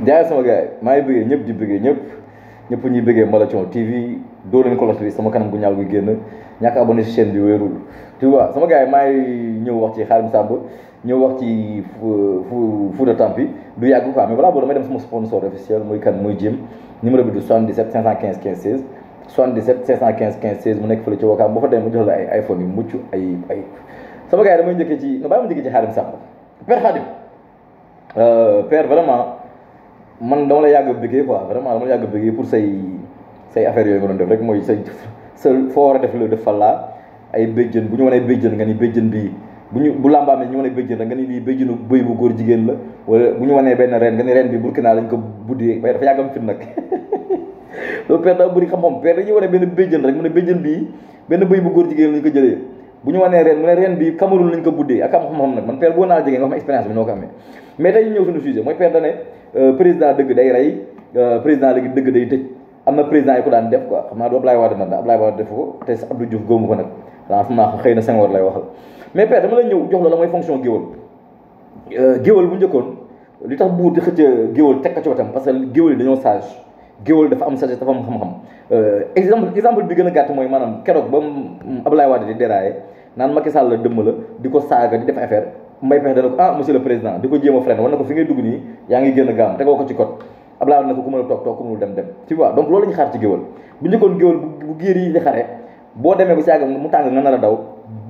jaay sama gars yi maa ngi bëggee ñëpp di bëggee ñëpp ñuy bëggee Malathion TV doo leen cloche bi sama kanam gu ñaaw gi génn ñàkk abonné si chaîne bi wéerul tu vois sama gars yi maa ngi ñëw wax ci Khadim Samb ñëw wax ci Fouta Tampi du yàgg quoi mais balaa boobu damay dem sama sponsor officiel muy kan muy Jim numéro bi du 77 515 15 16 77 515 15 16 mu nekk fële ci Wakaam boo fa demee mu jox la ay iPhone yu mucc ay sama gars yi damay njëkkee ci bàyyi ma njëkkee ci Khadim Samb Père Khadim Père vraiment man dama la yàgg bëggee quoi vraiment dama la yàgg bëggee pour say affaires yooyu nga doon def rek mooy sa foo war a def la def fa laa ay béjjën bu ñu wanee béjjën nga ni béjjën bii bu làmbaamee ñu wanee béjjën rek nga ni lii béjjënu bëy bu góor jigéen la wala bu ñu wanee benn reen nga ni reen bi Burkina lañ ko buddee waaye dafa yàggam fit nag loolu père daa bëri xam-xam père dañuy wanee benn béjjën rek mu ne béjjën bii benn bëy bu góor jigéen lañ ko jëlee bu ñu wanee reen mu ne reen bi Cameroun lañ ko buddee ak xam-xam nag man père boo naa jegee nga xam expérience bi noo ko amee mais tey ñu ñëw suñu sujet mooy père da ne président dëgg day rey président léegi dëgg day tëj am na président yi ko daan def quoi xam naa du Ablaye Wade nag Ablaye Wade def ko te Abdou Diouf góomu ko nag xanaa xam naa xëy na Senghor lay waxal mais père dama la ñëw jox la mooy fonction géwal géwal bu njëkkoon li tax buur di xëcc géwal teg ko ci wetam parce que géwal yi dañoo sage géwal dafa am sagesse dafa am xam-xam exemple bi gën a gàtt mooy maanaam keroog ba Ablaye Wade di déraillé naan Macky Sall la dëmm la di ko saaga di def affaire Mbaye Pekh dana ko monsieur le président di ko jéem a freiner war na ko fi ngay dugg nii yaa ngi génn gaam tegoo ko ci code Ablaye na ko ku mën a toog ku mënul dem tu vois donc loolu la ñu xaar ci géwal bu njëkkoon géwal bu géer yi di xare boo demee ba si yàgg mu tàng nga nar a daw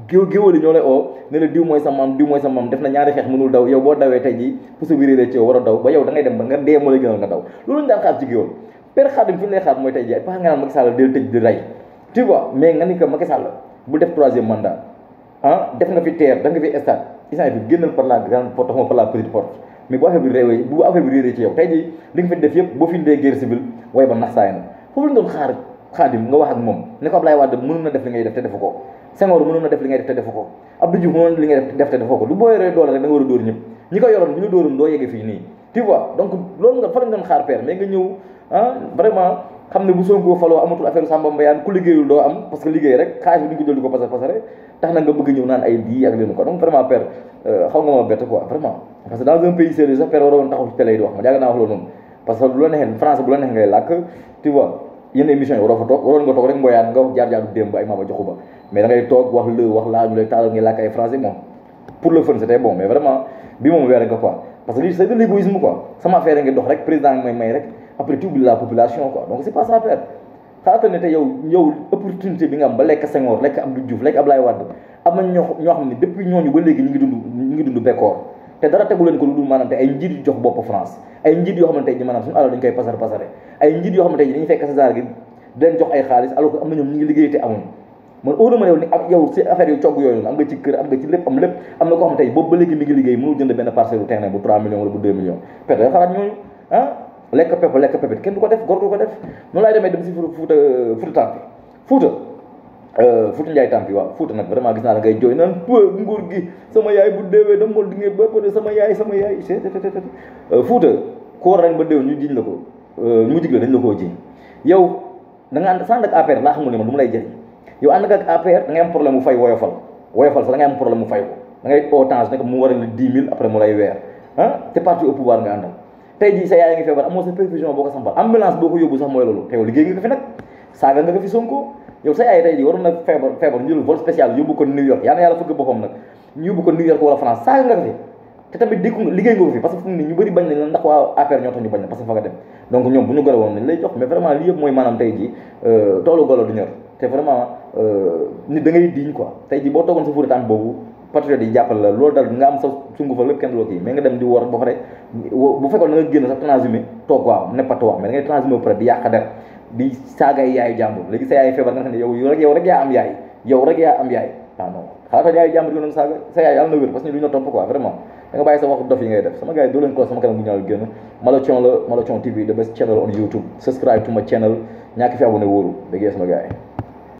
géwal yi ñoo lay oo ne la diw mooy sa maam def na ñaari xeex mënul daw yow boo dawee tey jii pousse bi réeré ci yow war a daw ba yow da ngay dem ba nga dee moo lay gënal nga daw loolu ñu daan xaar ci géwal Père Khadim fi ñu lay xaar mooy tey jii pax nga naan Macky Sall del tëj di rey tu vois mais nga ni que Macky Sall bu def troisième mandat def nga fi terre da nga fi stade isant bi génnal par la grande porte xama par la petite porte mais bu affaire bi réewee bu affaire bi réeree ci yow tey jii li nga fi def yëpp boo fi indee guerre civile way ba nax saay na foofu la ñu doon xaar Khadim nga wax ak moom ne ko Ablaye Wade mënoon na def li ngay def te defu ko Senghor mënoon na def li ngay def te defu ko Abdou Diouf mënoon li ngay def te defu ko du boo yoree doole rek da nga war a dóor ñëpp ñi ko yoroon bu ñu dóoroon doo yegge fii nii tu vois donc loolu nga fa lañ doon xaar père mais nga ñëw vraiment xam ne bu Sonko faloo amatul affaire Samba Mbayaan ku liggéeyul doo am parce que liggéey rek xaalis bi duñ ko jël di ko pasare tax na nga bëgg ñëw naan ay di ak leen ko donc vraiment père xaw nga ma bett quoi vraiment parce que dans un pays sérieux sax père waroon taxaw ci télé yi di wax ma jàgg naa wax loolu noonu parce que bu la neexee français bu la neex ngay làkk tu vois yenn émission yi waroo fa toog waroon nga toog rek mboyaan nga wax jaar-jaaru démb ay Maba Jaxu Ba mais da ngay toog wax lë wax laa ñu lay taalal ngay làkk ay français moom pour le fun c'était bon mais vraiment bi moom weere nga quoi parce que lii c'est de l'égoïsme quoi sama affaire nga dox rek président may rek après tu oublies la population quoi donc c'est pas ça faire xaaral ne te yow opportunité bi nga am ba lekk Senghor lekk Abdou Diouf lekk Ablaye Wade am na ñoo xam ne depuis ñooñu ba léegi ñu ngi dund bekkoor te dara tegu leen ko lu dul maanaam te ay njiit yu jox bopp France ay njiit yoo xamante ne maanaam suñu alal dañu koy pasare ay njiit yoo xamante ne dañuy fekk César gi di leen jox ay xaalis alors que am na ñoom ñu ngi liggéey te amuñ man óor na ma ni yow si affaire yu cogg yooyu am nga ci kër am nga ci lépp am na koo xam tey boobu ba léegi mi ngi liggéey mënul jënd benn parcelle u terrain bu 3 millions wala bu 2 millions peut-être da xalaat ñooñu lekk pepp kenn du ko def góor du ko def noonu laay demee dem si Fouta Tampi Fouta Ndiaye Tampi waaw Fouta nag vraiment gis naa la ngay jooy naan nguur gi sama yaay bu déewee da mol di ngay bëpp sama yaay Fouta ku war ren ba déew ñu jiñ la ko ñu dig la dañ la koo jiñ yow da nga ànd sa ànd ak APR laa xamul ne man du mu lay jëriñ yow ànd ak APR da ngay am problème mu fay woyofal sax da ngay am problème mu fay ko da ngay au temps nekk mu war a la 10 000 après mu lay weer te parti au pouvoir nga àndal tey jii sa yaay ngi feebar amoo sa perfusion boo ko sampal ambulance boo ko yóbbu sax mooy loolu te yow liggéey nga ko fi nag saaga nga ko fi Sonko yow sa yaay tey jii waroon na feebar ñu jël vol spécial yóbbu ko New York yàlla fëgg boppam nag ñu yóbbu ko New York wala France saaga nga ko fi te tamit dékku nga liggéey nga ko fi parce que fu mu ne ñu bëri bañ nañ la ndax waa APR ñoo tax ñu bañ na parce que fa nga dem donc ñoom bu ñu golo woon nañ lay jox mais vraiment lii yëpp mooy maanaam tey jii toolu golo du ñor te vraiment nit da ngay diñ quoi tey jii boo toogoon sa Fouta Tampi boobu patriote yi jàppale la loolu dal nga am sa sungu fa lépp kenn loo kii mais nga dem di wor ba pare bu fekkoon da nga génn sax transhumé toog waaw neppatu wax mais da ngay transhumé ba pare di yàq der di saagay yaayu jàmbur léegi sa yaay feebar nga xam ne yow rek yaa am yaay non xalaata yaayu jàmbur yi noonu saaga sa yaay yàlla na wér parce que ñu du ñu topp quoi vraiment da nga bàyyi sa waxu dof yi ngay def sama gars yi doo leen ko sama kanam bu ñaaw génn Malathion TV the best channel on YouTube subscribe to my channel ñaaki fi abonné wóoru bëggee sama gars yi